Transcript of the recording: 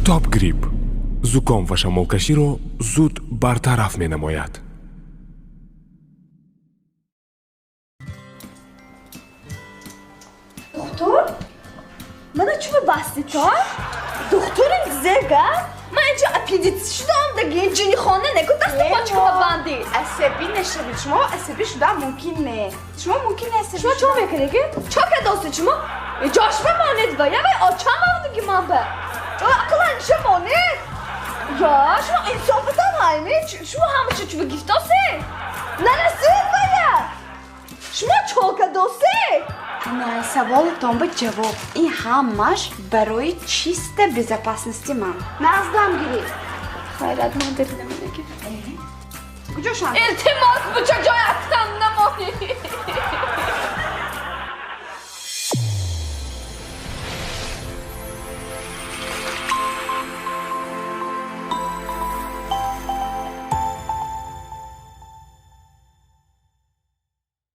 Топ Грипп зуком ва шамолкаширо зуд бартараф менамояд. Духтур, мана чӯ бастито? Духтурим зега? Ман инҷо аппендицит шудам, даги ҷинихона неку дасту почкама банди. Асабӣ нашавед, шумо асабӣ шудан мумкин не. Шумо мумкин не асабӣ. Шумо чо мекунеги? Чо кадости шумо? Ҷошба монед ва я вай очам авдуги ман ба. Ақлан ша монед? Я, шумо инсофатан ҳайми? Шумо ҳамаша чӯ гифтосе? Нарасид ва я? Шумо чо кадосе? На саволатон ба ҷавоб. Ин ҳамаш барои чиста безопасности ман. Наздам гиред. Хайрат, ман дебинамеги. Куҷо шан? Илтимос, буча ҷой афтан намонӣ.